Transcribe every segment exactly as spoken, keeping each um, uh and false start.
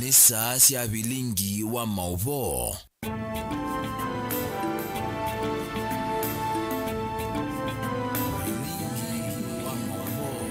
Nĩ saa sya vilingi wa maũvoo. Vilingi wa maũvoo.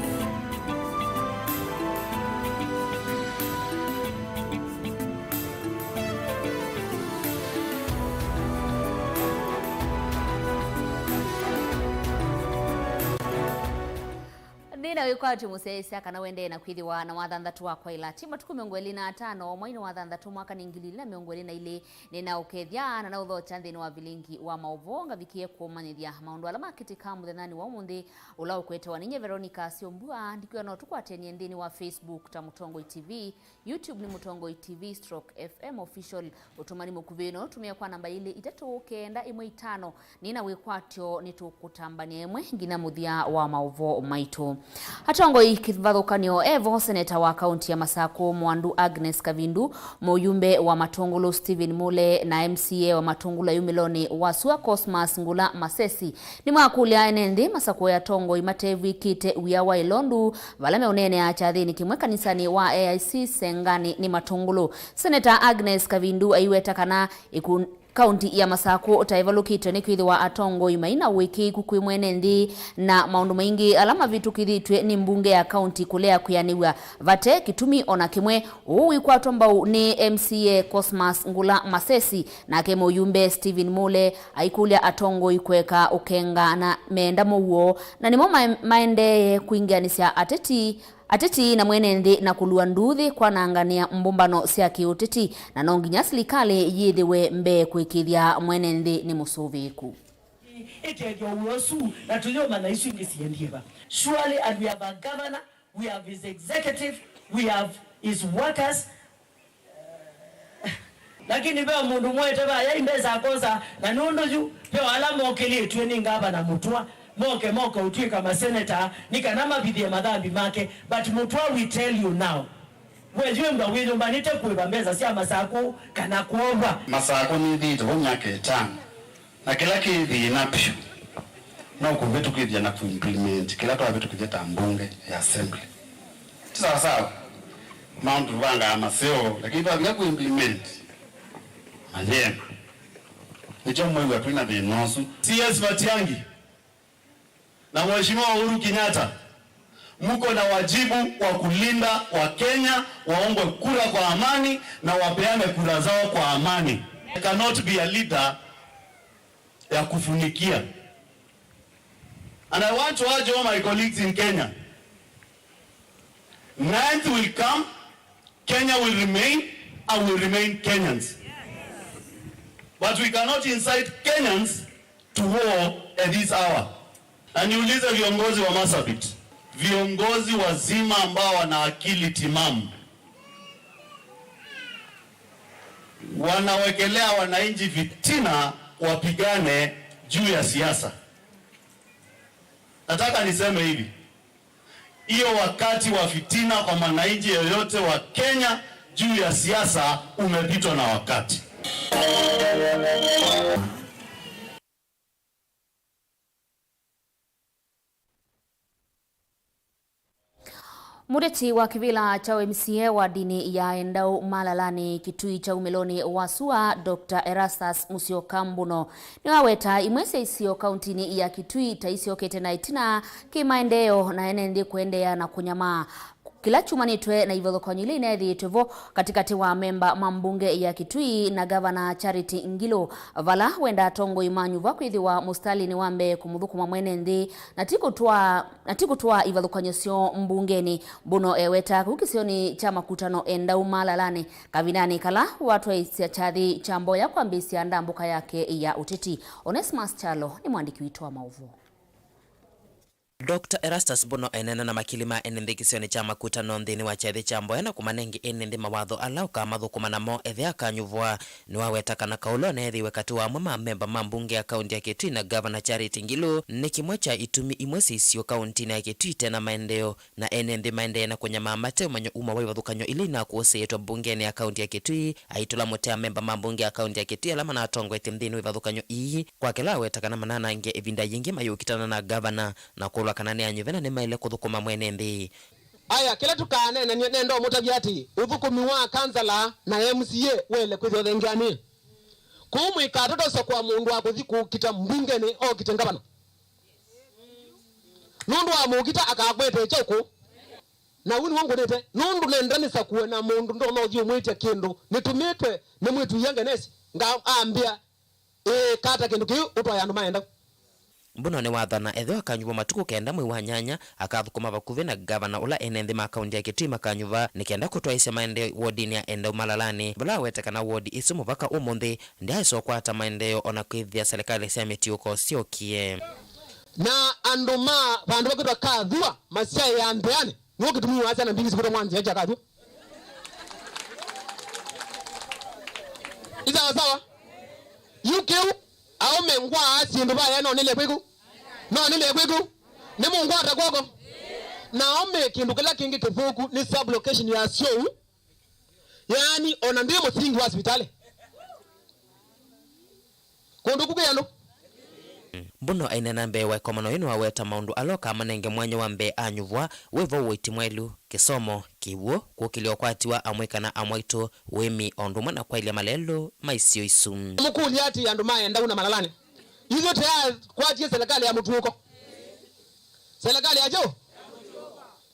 Nthĩna wĩkwatyo mũsyaĩĩsya kana wendee na kwĩthĩwa na wathanthatũ wa kwaĩla. Ti matukũ mĩongo ĩlĩ na atano, mwai nĩ wa thanthatũ, mwaka nĩ ngili ilĩ na mĩongo ĩlĩ na ilĩ, nĩnaũkethya na naũthokya nthĩnĩ wa vilingi wa maũvoo ngavikĩe kũmanyĩthya maũndũ ala makĩtĩka mũthenyanĩ wa ũmũnthĩ, ũla ũkwetewa nĩ nye Veronica Syombua. Ndikwĩa no tũkwatenie nthĩnĩ wa Facebook ta Mũtongoi T V, YouTube nĩ Mũtongoi T V stroke F M Official. Ũtũmani mũkuvĩ no ũtũmĩe kwa namba ilĩ itatũ kenda ĩmwe itano. Nĩna wĩkwatyo nĩtũkũtambania ĩmwe nginya mũthya wa maũvoo maitũ. Atongoi kĩvathũkanyo evo, seneta wa kaunti ya Masakũ Mwandu Agnes Kavindu, mũyumbe wa Matũngũlũ Stephen Mule na M C A wa Matũngũlũ ayumĩlonĩ wa sua Cosmas Ngula Masesi nĩmakũlya ene nthĩ masakũe atongoi matevw'ĩkĩte wia wa ĩlondu vala meũneenea kyathĩnĩ kĩmwe kanisanĩ wa A I C Sengani nĩ Matũngũlũ. Seneta Agnes Kavindu aiweta kana ĩkun-, kaunti ya Masakũ ta ĩvalũkĩtwe nĩ kwĩthĩwa atongoi mai na ũĩkĩĩku kwĩ mwene nthĩ na maũndũ maingĩ ala mavĩtũkĩthĩtw'e nĩ mbunge ya kaunti kũlea kwĩanĩw'a vate kĩtumi o na kĩmwe. Ũu wĩkwatwa mbau nĩ M C A Cosmas Ngula Masesi, nake mũyumbe Stephen Mule aikũlya atongoi kũeka ũkenga na meenda mũuo, na nĩmo mae-, maendee kwingĩanĩsya ateti, ateti na mwene nthĩ na kũlua nduuthĩ kwananganĩa mbũmbano sya kĩũteti, na no nginya silikalĩ yĩthĩwe mbee kũĩkĩĩthya mwene nthĩ nĩ mũsũvĩĩku. Ĩkethya ũw'o ũsu, na tũyũmanya isu ingĩ siendie va. Surely, and we have a governor, we have his executive, we have his workers. Lakini ve mũndũ mwete vaya imbesa akosa, na nũndũ yu ve ala mokĩlĩtw'e nĩ ngavana Mũtũa, moke moke ũtw'ĩka maseneta, nĩ kana mavithĩe mathambi make. But Mũtũa, we tell you now, we yu embwa wĩyũmbanĩte kũĩva mbesa sya Masakũ kana kwovwa. Masakũ nĩthĩĩte vo myaka ĩtano. Na kĩla kĩ thĩna vyũ no kũvĩtũkĩthya na kũimplement kĩla twavĩtũkĩthya ta mbunge ya assembly. Ti sawasawa? Maũndũ tũvangaa maseo, lakini twavika kũimplement mayema. Nĩkyo mwĩw'a twĩ na thĩna ũsu. C S Matiang'i na Mheshimiwa Uhuru Kenyatta, mko na wajibu wa kulinda Wakenya waombe kura kwa amani na wapeane kura zao kwa amani. I cannot be a leader ya kufunikia. And I want to urge all my colleagues in Kenya, ninth will come, Kenya will remain, and will remain Kenyans. But we cannot incite Kenyans to war at this hour. Na niulize viongozi wa Marsabit, viongozi wazima ambao wana akili timamu, wanawekelea wananchi fitina wapigane juu ya siasa. Nataka niseme hivi, hiyo wakati wa fitina kwa mwananchi yoyote wa Kenya juu ya siasa umepitwa na wakati. Mũteti wa kĩvĩla kya M C A wa ndini ya Endau Malalanĩ Kitui kya umĩlonĩ wa sua, Doctor Erastus Musyoka Mbuno, nĩwaweta imwe sya isio kauntinĩ ya Kitui ta isyokete na ĩtina kĩmaendeeo na ene nthĩ kũendeea na kũnyamaa, kĩla kyumanĩtwe na ivathũkany'o ila ineethĩĩtwe vo katĩkatĩ wa amemba ma mbunge ya Kitui na Gavana Charity Ngilu, vala wenda atongoi ma nyuva kwĩthĩwa mũsitalĩnĩ wa mbee kũmũthũkũma mwene nthĩ na ti kũtwaa, na ti kũtwaa ivathũkany'o syoo mbungenĩ. Mbuno eweta kũu kĩsionĩ kya makutano Endau Malalanĩ kavindanĩ kala watwaĩĩsya kyathĩ kya mboya kwambĩĩsya ndambũka yake ya ũteti. Onesmus Kyalo nĩ mwandĩki witũ wa maũvoo. Doctor Erastus Mbuno eneena na makili ma ene nthĩ kĩsionĩ kya makutano nthĩnĩ wa kyathĩ kya mboya na kũmanenge ene nthĩ mawatho ala ũkamathũkũma namo ethĩa akanyuvwa. Nĩwaweta kana kaũlũ ũneethĩiwe katĩ wa amwe ma amemba ma mbunge ya kaunti ya Kitui na Gavana Charity Ngilu nĩ kĩmwe kya itumi imwe sya isio kauntinĩ ya Kitui ite na maendeeo, na ene nthĩ maendee na kũnyamaa mate ũmanyo uma wa ivathũkany'o ila inakũsĩĩtwe mbungenĩ ya kaunti ya Kitui. Aitũla mũtĩ amemba ma mbunge ya kaunti ya Kitui ala manatongoetye nthĩnĩ wa ivathũkany'o ii, kwa kĩla aweta kana mananange ĩvinda yĩngĩ mayũkitana na gavana na kũlwa kana nĩ anyuve na nĩmaĩle kũthũkũma mwene nthĩ. Aya, kĩla tũkaneenany'a, nenda ũmũtavya atĩĩ, ũthũkũmi wa kansala na M C A waĩle kwĩthĩwa ũthengeanĩe. Kũu mũikatata ũsakũa mũndũ wa kũthi kũkita mbungenĩ okite ngavana. Nũndũ wa mũkita akakwete kyaũ kũu? Na ũu nĩw'o ngũnĩte, nũndũ nenda nĩsakũe na mũndũ ndonya ũthi ũmwĩtya kĩndũ nĩtũmĩtwe nĩ mwĩĩtu ia Ngenesi, nga ambĩa, ĩĩ, kata kĩndũ kĩu ũtwae andũ ma Endau. Mbuno nĩwathana ethĩwa akanyuvwa matukũ kenda mwei wa nyanya, akathũkũma vakuvĩ na ngavana ũla ene nthĩ ma kaunti ya Kitui makanyuva nĩ kenda kũtwaĩsya maendeeo wodinĩ ya Endau Malalanĩ, vala awete kana wodi ĩsu mũvaka ũmũnthĩ ndyaĩsa ũkwata maendeeo o na kwĩthĩa selekalĩ sya mĩtiũko syokie. Na andũ ma vandũ vakwĩtwa Kathua masyaĩa nthĩanĩ, nĩw'o kĩtumi wasya na mbingĩ sikwĩtwa mwa nzĩa kya Kathua. Ĩ sawa sawa? Yu kĩu, aũme ngwaa syĩndũ vaya, no nĩle kwĩku? No nĩle kwĩku? Nĩmũngwata kw'oko? Na aũme kĩndũ kĩla kĩngĩ kĩthũku nĩ sublocation ya syou, yaani, o na ndĩ mũsingi wa sivitalĩ. Kũndũ kũkĩ andũ. Mbuno aineena mbee wa ĩkomano yĩĩ nĩwaweta maũndũ ala ũkamanenge mwanya wa mbee anyuvwa, wĩvo ũiti mwaĩlu, kĩsomo, kĩw'ũ, kũkĩlya ũkwati wa amwĩka na amwaitũ, ũĩmi, o ũndũ ũmwe na kwaĩlya malelũ ma isio isu. Mũkũlya atĩ andũ ma Endau na Malalanĩ, ithyĩ tũyakwatie selekalĩ ya mũtuũko? Selekalĩ ya kyaũ?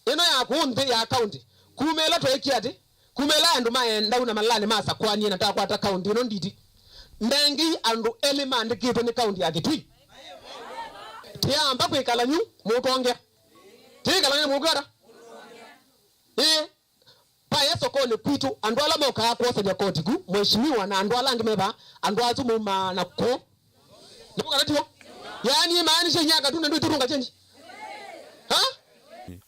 Ĩno ya kũũ nthĩ ya kaunti. Kuma ĩla tweekie atĩ, kuma ĩla andũ ma Endau na Malalanĩ masakũanie na twakwata kaunti ĩno nditi, ndengei andũ elĩ maandĩkĩtwe nĩ kaunti ya Kitui. Tĩamba kwĩkala nyu mũtwongea. Tĩĩkala nyu mũkwata? Ĩĩ. Vaya sokonĩ kwitũ, andũ ala mokaa kwoselya koti ku, mheshimiwa na andũ ala angĩ me vaa, andũ asu maumaa na kũũ. Nĩvo kana tiw'o? Yaani, imaanisha inyaka tu na ndwĩtũrũnga change. Ha?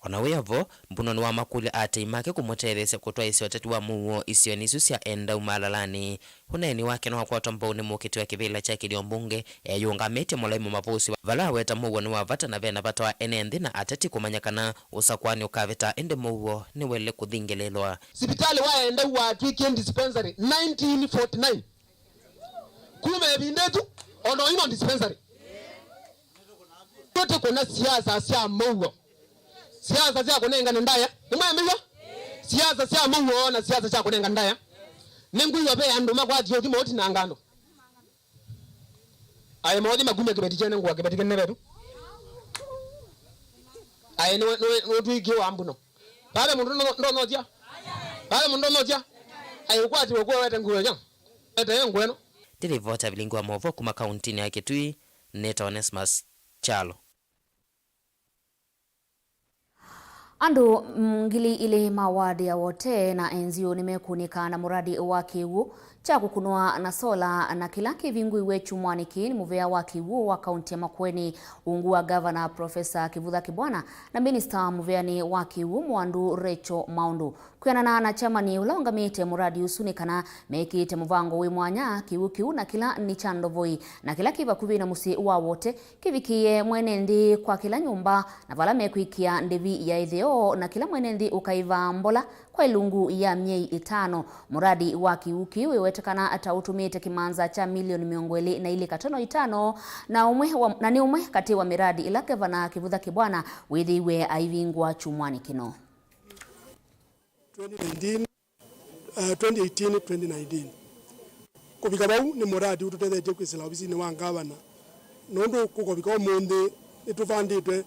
O na wĩ o vo, Mbuno nĩwamakũlya aatĩĩi make kũmũtetheesya kũtwaĩĩsya ũteti wa mũuo isionĩ isu sya Endau Malalanĩ. Ũneeni wake nĩwakwatwa mbau nĩ mũkiti wa kĩvĩla kya kĩlio mbunge eyũngamĩtye Mũlai Mũmavũsi, vala aweta mũuo nĩ wa vata na ve na vata wa ene nthĩ na ateti kũmanya kana ũsakũani ũkavĩta, ĩndĩ mũuo nĩwaĩle kũthingĩlĩĩlwa. Sivitalĩ wa Endau watw'ĩkie dispensary nineteen forty-nine. Kuma ĩvinda ĩtu, o na ĩno dispensary. Tũtĩkũna siasa sya mũuo. Siasa sya kũnengane ndaĩa. Nĩmwambĩw'a? Siasa sya mũuo na siasa sya kũnengane ndaĩa. Nĩngwĩw'a ve andũ makwatie ũthi maũtinanga andũ. Aĩ maũthi makumya kĩveti kyene ngũa kĩveti kĩnene vetu. Aĩ nĩwe, nĩwe, nĩwe twĩkie wa Mbuno. Vave mũndũ ndo-, ndonotya. Vave mũndũ ndonotya. Aĩ ũkwatiwe kuo wete nguo ĩno. Wete yo nguo ĩno. Ndĩlivota vilingi wa maũvoo kuma kauntinĩ ya Kitui, nĩtawa Onesmus Kyalo. Andũ ngili ilĩ ma ward ya Wote na Enzio nĩmekũnĩka na mũradi wa kĩw'ũ kya kũkunwa na sola, na kĩla kĩvingũiwe kyumwanĩ kĩĩ nĩ mũvea wa kĩw'ũ wa kaunti ya Makueni, ungu wa Gavana Professor Kivutha Kibwana na Minista mũveanĩ wa kĩw'ũ Mwandu Recho Maũndũ. Kwĩanana na chairman ũla ũngamĩte mũradi ũsu, nĩ kana mekĩĩte mũvango wĩ mwanya kĩw'ũ kĩu, na kĩla nĩ kya ndovoi, na kĩla kĩ vakuvĩ na mũsyĩ wa Wote kĩvikĩĩe mwene nthĩ kwa kĩla nyũmba, na vala mekwĩkĩa ndĩvi ya ĩtheo, na kĩla mwene nthĩ ũkaĩvaa mbola kwa ĩlungu ya myei ĩtano. Mũradi wa kĩw'ũ kĩu wĩwetekana ta ũtũmĩĩte kĩmanza kya milioni mĩongo ĩlĩ na ilĩ katono itano, na ũmwe wa, na nĩ ũmwe katĩ wa mĩradi ĩla Gavana Kivutha Kibwana wĩthĩiwe aivingũa kyumwanĩ kĩno. Twenty nineteen, uh, twenty eighteen, twenty nineteen. Kũvika vau nĩ mũradi ũtũtethetye kwĩsĩla ovisinĩ wa ngavana, nũndũ kũkovika ũmũnthĩ nĩtũvandĩtwe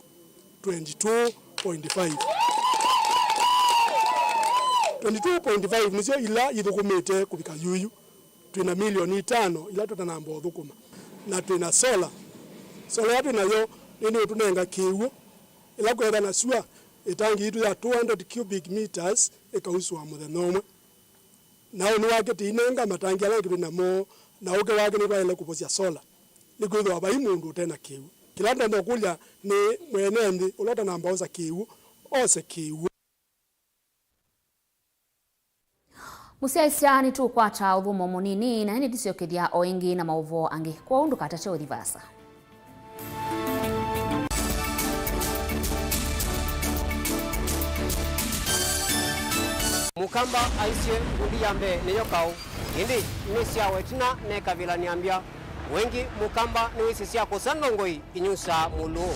twenty-two point five. Twenty-two point five nĩsyo ila ithũkũmĩte kũvika yuyu. Twĩ na milioni itano ila tũtanamba ũthũkũma, na twĩ na solar. Solar ĩla twĩ nayo nĩnĩũtũnenga kĩw'ũ, ĩla kwetha na sua, ĩtangi yitũ ya two hundred cubic meters ĩkausũa mũthenya ũmwe. Na ũnĩ wake tĩinenga matangi ala angĩ twĩ namo, na ũke wake nĩtwaĩle kũvosya solar, nĩkwĩthĩwa vai mũndũ ũte na kĩw'ũ. Kĩla ndonya kũlya nĩ mwene nthĩ ũla ũtanamba osa kĩw'ũ, ose kĩw'ũ. Mũsyaĩĩsya, nĩtũkwata ũthũmũo mũnini, na ĩndĩ tũsyokethya o ĩngĩ na maũvoo angĩ, kwoou ndũkatate ũthi vaasa. Mũkamba aisye, "Ngundi ya mbee nĩyo kaũ, ĩndĩ nĩ syawa ĩtina nekavĩla nĩambya." Wengĩ Mũkamba nĩwĩsĩ sya kũsa ndongoi inyusaa mũlũũ.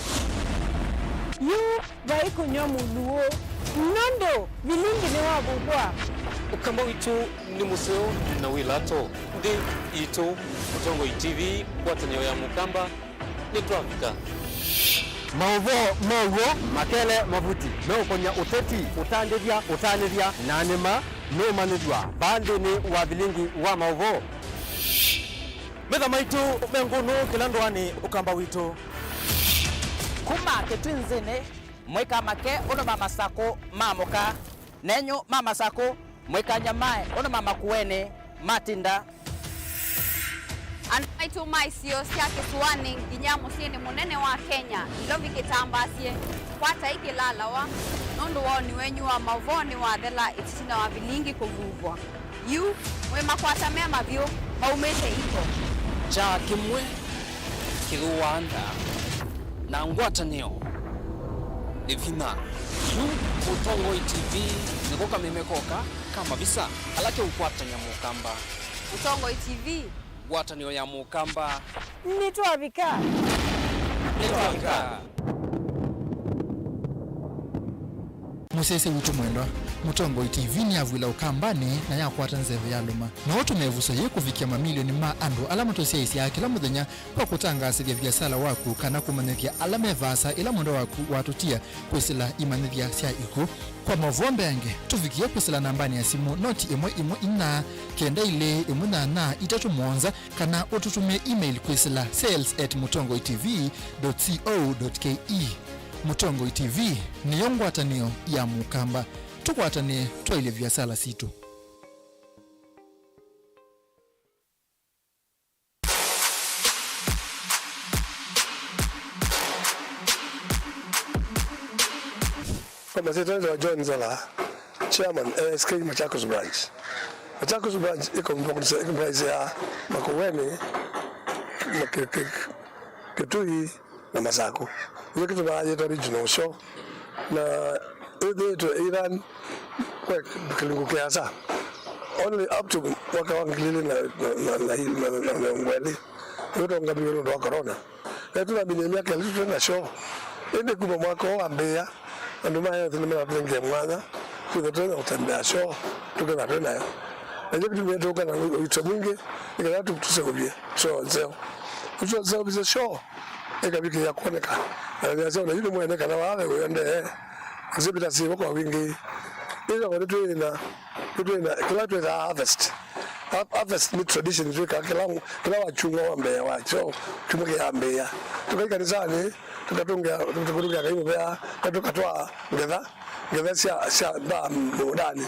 Yu vai kũnyw'a mũlũũ, Nũndũ vilingi nĩwavuvwa. Ũkamba witũ nĩ mũseo na wĩ lato. Nthĩ yitũ, Mũtongoi T V, ngwatanĩo ya Mũkamba, nĩtwavika. Maũvoo ma w'o, makele, mavuti meũkony'a ũteti, ũtandĩthya, ũtanĩthya, na nĩma nũũmanyĩthw'a vaa nthĩnĩ wa vilingi wa maũvoo. Metha maitũ me ngũnũ kĩla ndũanĩ, Ũkamba witũ. Kuma Kĩtwinzĩnĩ, mwĩka make ũnũma masakũ ma mũka, nenyu ma masakũ, mwĩka nyamae ũnũma makuenĩ matinda. Andũ maitũ ma isio sya kĩsũanĩ nginya mũsyĩnĩ mũnene wa Kenya, Nairobi kĩtambaasye, kwatai kĩlalawa, nũndũ woni wenyu wa maũvoo nĩwathela ĩtina wa vilingi kũvuvwa. Yu, mwĩ makwata me mavyũ maumĩte iko. Kyaa kĩmwe kĩthũaa nda, na ngwatanĩo nĩ vinya. Yu Mũtongoi T V nĩko kameme koka ka mavisa ala keũkwatany'a Mũkamba. Mũtongoi T V. Ngwatanĩo ya Mũkamba. Nĩtwavika. Nĩtwavika. Mũsyaĩĩsya witũ mwendwa, Mũtongoi T V nĩyavw'ĩla Ũkambanĩ na yakwata nzeve yalũma. No ũtũme ĩvuso yĩĩ kũvikĩa mamilioni ma andũ ala matũsyaĩĩsyaa kĩla mũthenya kwa kũtangaasĩthya viasala waku kana kũmanyĩthya ala me vaasa ĩla mwendwa waku watũtia kwĩsĩla imanyĩthya sya ikw'ũ. Kwa maũvoo mbeange, tũvikĩe kwĩsĩla nambanĩ ya simũ noti ĩmwe ĩmwe inya kenda ilĩ ĩmwe nyanya itatũ mũonza, kana ũtũtũmĩe email kwĩsĩla sales at mũtongoitv dot co dot ke. Mũtongoi T V nĩyo ngwatanĩo ya Mũkamba. Tũkwatanĩe twaĩlye viasala sitũ. Kwa masyĩtwa nĩtawa John Nzala, chairman A S K Machakos Branch. Machakos Branch ĩkomprise ya Makueni, Maki-, Ki-, Kitui, na Masakũ. Nĩkyo kĩtumaa yĩtwa regional show. Na ĩthĩĩtwe ĩiran kwa kĩlungu kĩasa. Only up to mwaka wa ngili ilĩ na, na, na, na, na, na mĩongo ĩlĩ, nĩũtongamiwe nũndũ wa corona. Na tũnambinie myaka ĩlĩ tũte na show. Ĩndĩ kuma mwaka ũũ wambĩĩa, andũ ma health nĩmaratũnengie mwanya, twĩthwa tũtonya kũtembea show, tũkethwa twĩ nayo. Na nĩkyo kĩtumi tũũka na ũito mwingĩ, nĩ kana tũ-, tũseũvye show nzeo. Tũseũvye show, ĩkavikĩĩa kwoneka. Na nĩasya ona yu nĩmwene kana vaa ve ũendee, nzĩvĩta syĩvo kwa wingĩ. Ĩthĩwa nĩtwĩna, nĩtwĩna kĩla twĩtaa harvest. Har-, harvest nĩ tradition twĩkaa kĩla, kĩla wa kyumwa wa mbee wa kyo, kyumwa kĩyambĩĩa. Tũkai kanisanĩ, tũkatũngĩa, tũkatũngĩa Ngai mũvea, na tũkatwaa ngetha. Ngetha sya, sya mbaa mũũndanĩ.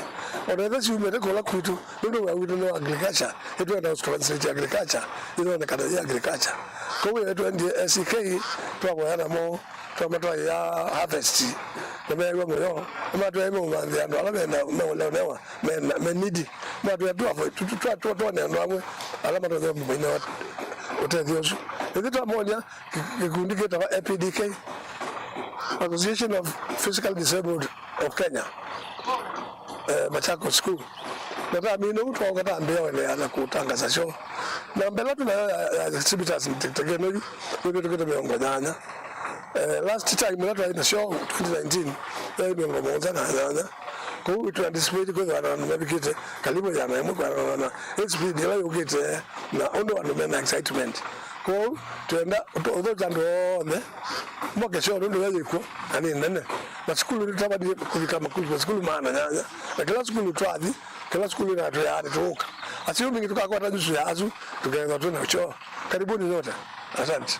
O na ĩla syumĩte kũla kwitũ, nũndũ wĩa witũ nĩ wa agriculture, nĩtwenda ũtranslate agriculture, ĩthonekana yĩ agriculture. Kwoou ĩla twendie A C K, twavoya namo, twamatwaĩa harvest, na meew'a mũyo, na matwaĩa meũmanthĩa andũ ala mena, meũlemewa, mena, me needy. Matwaĩa twa, twa, twa, twa, twone andũ amwe ala matonya maina ũtethyo ũsu. Ĩthi twamonia, Kĩ-, kĩkundi kĩtawa A P D K, Association of Physically Disabled of Kenya, eh, Machakos School. Na twamina ũu, twooka twambĩĩa ũendeea na kũtangaza show. Na mbela tũnayo ya, ya exhibitors nĩ ta ĩno yu, nĩvĩtũkĩte mĩongo nyanya. Eh, last time ĩla twaĩ na show twenty nineteen, yaĩ mĩongo mũonza na nyanya. Kwoou tũna anticipate kwĩthĩwa na andũ mavikĩte karibu ĩana ĩmwe kwĩanana na speed ĩla yũkĩte na ũndũ andũ mena excitement. Kwoou twenda ũtũ-, ũthokya andũ onthe moke show nũndũ yo yĩkw'o na nĩ nene. Na sukulu nĩtũtavanie kũvika maku-, masukulu maana nyanya. Na kĩla sukulu twathi, kĩla sukulu ĩnatwĩaa nĩtũũka. Asyai mbingĩ tũkakwata nyusu ya asu, tũkeethwa twĩ na show. Karibuni nyote. Asante.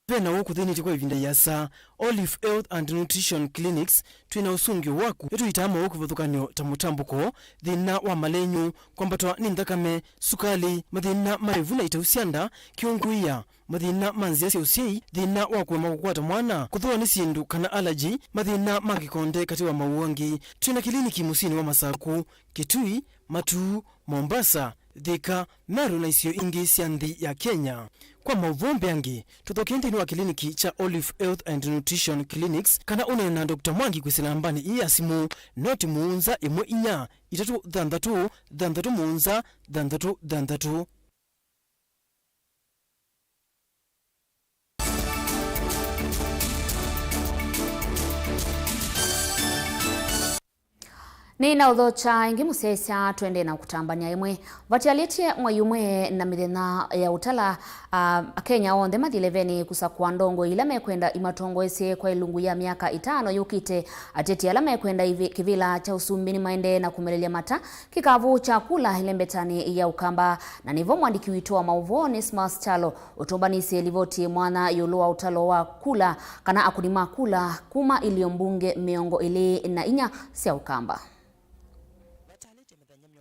Ve na ũũ kũthĩnĩtye kwa ĩvinda ĩasa. Olive Health and Nutrition Clinics, twĩ na ũsũngĩo waku. Nĩtũitaa mowau kĩvathũkany'o ta mũtambũko, thĩna wa malenyũ, kwambatwa nĩ nthakame, sukalĩ, mathĩna ma ĩvu na itau sya nda, kĩũngũĩa, mathĩna ma nzĩa sya ũsyai, thĩna wa kũema kũkwata mwana, kũthũwa nĩ syĩndũ kana allergy, mathĩna ma kĩkonde, katĩ wa mowau angĩ. Twĩ na kĩliniki mũsyĩnĩ wa Masakũ, Kitui, Matuu, Mombasa, Thika, Meru na isio ingĩ sya nthĩ ya Kenya. Kwa maũvoo mbeange, tũthokee nthĩnĩ wa kĩliniki kya Olive Health and Nutrition Clinics, kana ũneene na Doctor Mwangi kwĩsĩla nambanĩ ĩĩ ya simũ, noti mũonza ĩmwe inya itatũ thanthatũ thanthatũ mũonza thanthatũ thanthatũ. Nĩnaũthokya ĩngĩ mũsyaĩĩsya, twendee na kũtambany'a ĩmwe. Vatialĩtye mwei ũmwe na mĩthenya ya ũtala, a, Akenya onthe mathi levenĩ kũsakũa ndongoi ila mekwenda imatongoesye kwa ĩlungu ya myaka ĩtano yũkĩte. Ateti ala mekwenda ivĩ-, kĩvĩla kya ũsumbĩ nĩmaendee na kũmelelya mata kĩkavũ kya kula ĩlembetanĩ ya Ũkamba, na nĩvo mwandĩki witũ wa maũvoo Onesmus Kyalo ũtũmbanĩsye livoti mwanya ĩũlũ wa ũtalo wa kula kana akũni ma kula kuma ilio mbunge mĩongo ĩlĩ na inya sya Ũkamba.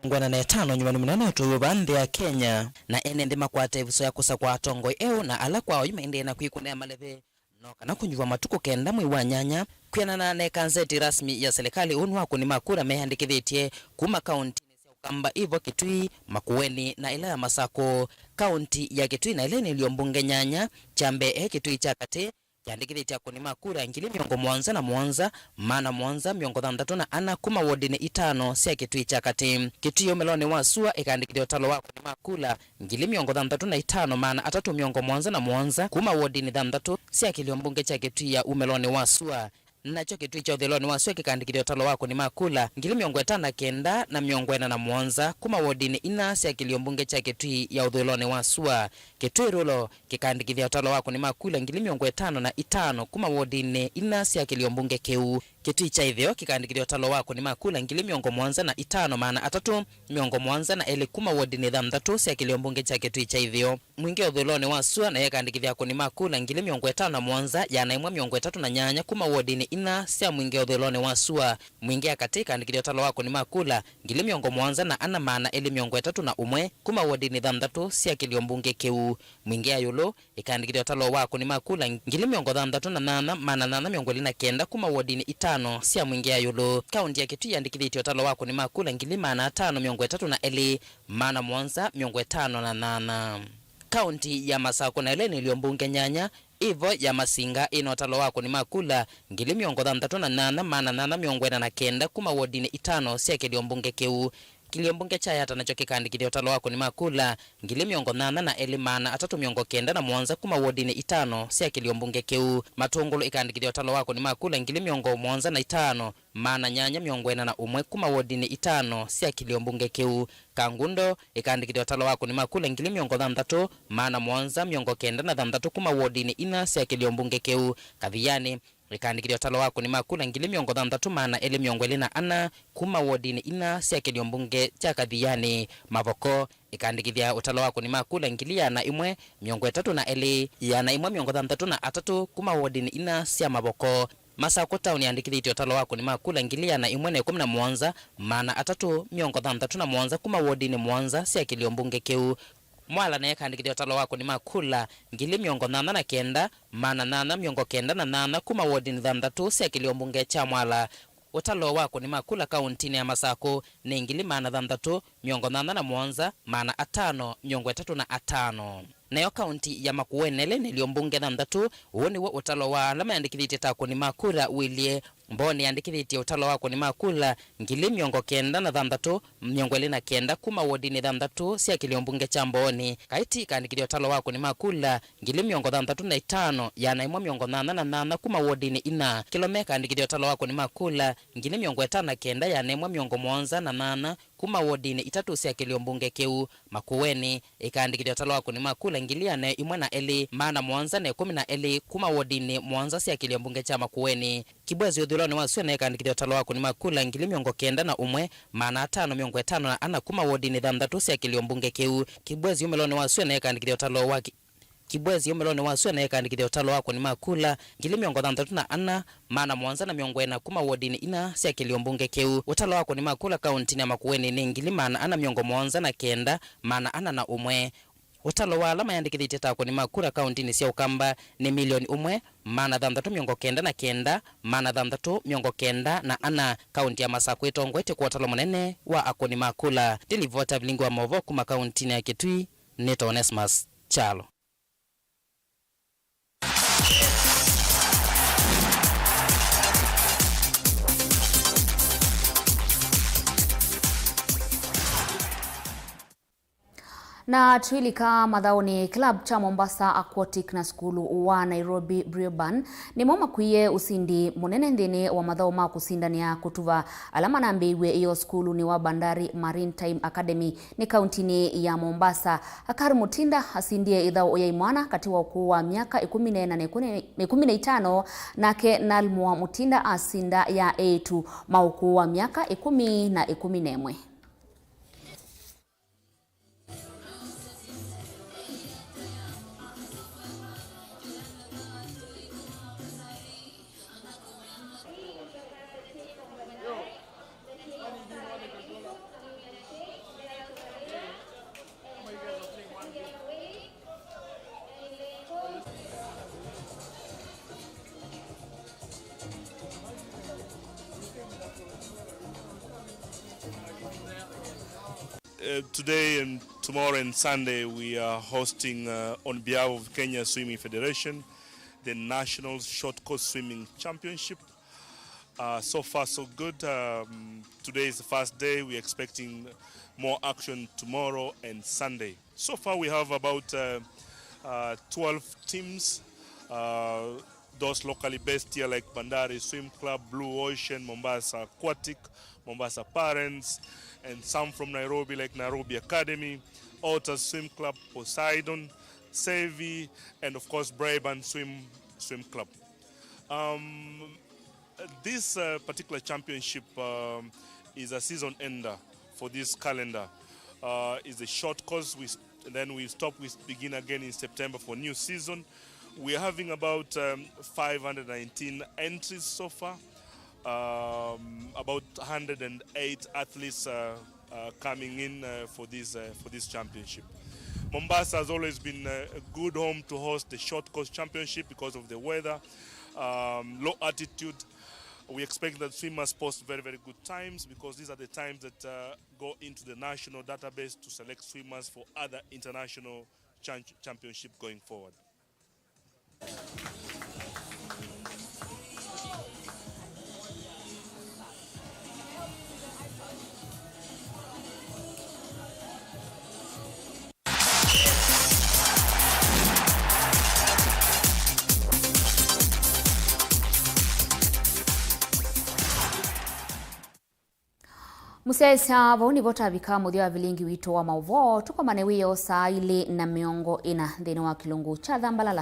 Mĩongo ĩna na ĩtano nyuvanu mĩnene ũtũĩwe vaa nthĩ ya Kenya, na ene nthĩ makwate ĩvuso ya kũsakũa atongoi eũ na ala kwa oyu maendee na kwĩkũnĩa maleve. No kana kũnyuva matukũ kenda mwei wa nyanya, kwĩanana na ĩkanzeti rasmi ya silikalĩ, ũũ nĩ wa akũni ma kura meyandĩkĩthĩtye kuma kauntinĩ sya Ũkamba, ĩvo Kitui, Makueni na ĩla ya Masakũ. Kaunti ya Kitui na ĩla ĩnĩ ilio mbunge nyanya, kya mbee e Kitui kya katĩ, kĩandĩkĩthĩtye akũni ma kura ngili mĩongo mũonza na mũonza, maana mũonza mĩongo thanthatũ na ana kuma wodinĩ itano sya Kitui kya katĩ. Kitui ũmĩlonĩ wa sua ĩkaandĩkĩthya ũtalo wa akũni ma kula ngili mĩongo thanthatũ na itano, maana atatũ mĩongo mũonza na mũonza kuma wodinĩ thanthatũ sya kĩlio mbunge kya Kitui ya umĩlonĩ wa sua. Nakyo Kitui kya ũthũĩlonĩ wa sua kĩkaandĩkĩthya ũtalo wa akũni ma kula ngili mĩongo ĩtano na kenda na mĩongo ĩna na mũonza kuma wodinĩ ina sya kĩlio mbunge kya Kitui ya ũthũĩlonĩ wa sua. Kitui Rural kĩkaandĩkĩthya ũtalo wa akũni ma kula ngili mĩongo ĩtano na itano kuma wodinĩ ina sya kĩlio mbunge kĩu. Kitui kya ĩtheo kĩkaandĩkĩthya ũtalo wa akũni ma kula ngili mĩongo mũonza na itano, maana atatũ mĩongo mũonza na elĩ kuma wodinĩ thanthatũ sya kĩlio mbunge kya Kitui kya ĩtheo. Mwingĩ ũthũĩlonĩ wa sua nayo ĩkaandĩkĩthya akũni ma kula ngili mĩongo ĩtano na mũonza, ĩana ĩmwe mĩongo ĩtatũ na nyanya kuma wodinĩ ina sya Mwingĩ ũthũĩlonĩ wa sua. Mwingĩ ya katĩ ĩkaandĩkĩthya ũtalo wa akũni ma kula ngili mĩongo mũonza na ana, maana elĩ mĩongo ĩtatũ na ũmwe kuma wodinĩ thanthatũ sya kĩlio mbunge kĩu. Mwingĩ ya ĩũlũ ĩkaandĩkĩthya ũtalo wa akũni ma kula ngili mĩongo thanthatũ na nyanya, maana nyanya mĩongo ĩlĩ na kenda kuma wodinĩ itano sya Mwingĩ ya ĩũlũ. Kaunti ya Kitui yandĩkĩthĩtye ũtalo wa akũni ma kula ngili maana atano mĩongo ĩtatũ na elĩ, maana mũonza mĩongo ĩtano na nyanya. Kaunti ya Masakũ na ĩla ĩnĩ ilio mbunge nyanya, ĩvo ya Masinga ĩna ũtalo wa akũni ma kula ngili mĩongo thanthatũ na nyanya, maana nyanya mĩongo ĩna na kenda kuma wodinĩ itano sya kĩlio mbunge kĩu. Kĩlio mbunge kya Yatta nakyo kĩkaandĩkĩthya ũtalo wa akũni ma kula ngili mĩongo nyanya na elĩ, maana atatũ mĩongo kenda na mũonza kuma wodinĩ itano sya kĩlio mbunge kĩu. Matũngũlũ ĩkaandĩkĩthya ũtalo wa akũni ma kula ngili mĩongo mũonza na itano, maana nyanya mĩongo ĩna na ũmwe kuma wodinĩ itano sya kĩlio mbunge kĩu. Kangundo ĩkaandĩkĩthya ũtalo wa akũni ma kula ngili mĩongo thanthatũ, maana mũonza mĩongo kenda na thanthatũ kuma wodinĩ ina sya kĩlio mbunge kĩu. Kathiani ĩkaandĩkĩthya ũtalo wa akũni ma kula ngili mĩongo thanthatũ, maana elĩ mĩongo ĩlĩ na ana kuma wodinĩ ina sya kĩlio mbunge kya Kathiani. Mavoko ĩkaandĩkĩthya ũtalo wa akũni ma kula ngili ĩana ĩmwe mĩongo ĩtatũ na elĩ, ĩana ĩmwe mĩongo thanthatũ na atatũ kuma wodinĩ ina sya Mavoko. Masakũ Town yandĩkĩthĩtye ũtalo wa akũni ma kula ngili ĩana ĩmwe na ĩkũmi na mũonza, maana atatũ mĩongo thanthatũ na mũonza kuma wodinĩ mũonza sya kĩlio mbunge kĩu. Mwala nayo ĩkaandĩkĩthya ũtalo wa akũni ma kula ngili mĩongo nyanya na kenda, maana nyanya mĩongo kenda na nyanya kuma wodinĩ thanthatũ sya kĩlio mbunge kya Mwala. Ũtalo wa akũni ma kula kauntinĩ ya Masakũ nĩ ngili maana thanthatũ mĩongo nyanya na mũonza, maana atano mĩongo ĩtatũ na atano. Nayo kaunti ya Makueni ĩla ĩnĩ ilio mbunge thanthatũ, ũũ nĩw'o ũtalo wa ala mayandĩkĩthĩtye ta akũni ma kula ũilyĩ. Mbooni yandĩkĩthĩtye ũtalo wa akũni ma kula ngili mĩongo kenda na thanthatũ, mĩongo ĩlĩ na kenda kuma wodinĩ thanthatũ sya kĩlio mbunge kya Mbooni. Kaiti ĩkaandĩkĩthya ũtalo wa akũni ma kula ngili mĩongo thanthatũ na itano, ĩana ĩmwe mĩongo nyanya na nyanya kuma wodinĩ ina. Kĩlome ĩkaandĩkĩthya ũtalo wa akũni ma kula ngili mĩongo ĩtano na kenda, ĩana ĩmwe mĩongo mũonza na nyanya kuma wodinĩ itatũ sya kĩlio mbunge kĩu. Makueni ĩkaandĩkĩthya ũtalo wa akũni ma kula ngili ĩana ĩmwe na elĩ, maana mũonza na ĩkũmi na elĩ kuma wodinĩ mũonza sya kĩlio mbunge kya Makueni. Kibwezi ũthũĩlonĩ wa sua nayo ĩkaandĩkĩthya ũtalo wa akũni ma kula ngili mĩongo kenda na ũmwe, maana atano mĩongo ĩtano na ana kuma wodinĩ thanthatũ sya kĩlio mbunge kĩu. Kibwezi ũmĩlonĩ wa sua nayo ĩkaandĩkĩthya ũtalo wa ki-, Kibwezi ũmĩlonĩ wa sua nayo ĩkaandĩkĩthya ũtalo wa akũni ma kula ngili mĩongo thanthatũ na ana, maana mũonza na mĩongo ĩna kuma wodinĩ ina sya kĩlio mbunge kĩu. Ũtalo wa akũni ma kula kauntinĩ ya Makueni nĩ ngili maana ana mĩongo mũonza na kenda, maana ana na ũmwe. Ũtalo wa ala mayandĩkĩthĩtye ta akũni ma kula kauntinĩ sya Ũkamba nĩ milioni ũmwe, maana thanthatũ mĩongo kenda na kenda, maana thanthatũ mĩongo kenda na ana. Kaunti ya Masakũ ĩtongoetye kwa ũtalo mũnene wa akũni ma kula. Ndĩ livota vilingi wa maũvoo kuma kauntinĩ ya Kitui, nĩtawa Onesmus Kyalo. Na twĩlika mathaũnĩ, club kya Mombasa Aquatic na sukulu wa Nairobi Brew Ban nĩmo makwie ũsindi mũnene nthĩnĩ wa mathaũ ma kũsindanĩa kũtuva ala manambĩĩw'e ĩyo sukulunĩ wa Bandari Maritime Academy nĩ kauntinĩ ya Mombasa. Akar Mutinda asindie ĩthaũ ya imwana katĩ wa ũkũũ wa myaka ĩkũmi na ĩna na ĩkũmi na ĩtano, nake Nalmua Mutinda asinda ya eĩtu ma ũkũũ wa myaka ĩkũmi na ĩkũmi na ĩmwe. Uh, today and tomorrow and Sunday, we are hosting, uh, on behalf of Kenya Swimming Federation, the National Short Course Swimming Championship. Uh, so far, so good. Um, today is the first day. We're expecting more action tomorrow and Sunday. So far, we have about, uh, uh, twelve teams. Uh, those locally based here, like Bandari Swim Club, Blue Ocean, Mombasa Aquatic, Mombasa Parents, and some from Nairobi, like Nairobi Academy, Otters Swim Club, Poseidon, Sevi, and of course, Braeburn Swim, Swim Club. Um, this, uh, particular championship, um, is a season ender for this calendar. Uh, is a short course. We s-, then we stop, we begin again in September for new season. We are having about, um, five hundred nineteen entries so far. Um, about hundred and eight athletes, uh, uh, coming in, uh, for this, uh, for this championship. Mombasa has always been, uh, a good home to host the short course championship because of the weather, um, low altitude. We expect that swimmers post very, very good times because these are the times that, uh, go into the national database to select swimmers for other international chan-, championship going forward. Mũsyaĩĩsya, vau nĩvo twavika mũthya wa vilingi witũ wa maũvoo. Tũkomane wĩoo saa ilĩ na mĩongo ĩna nthĩnĩ wa kĩlungu kya Thambalala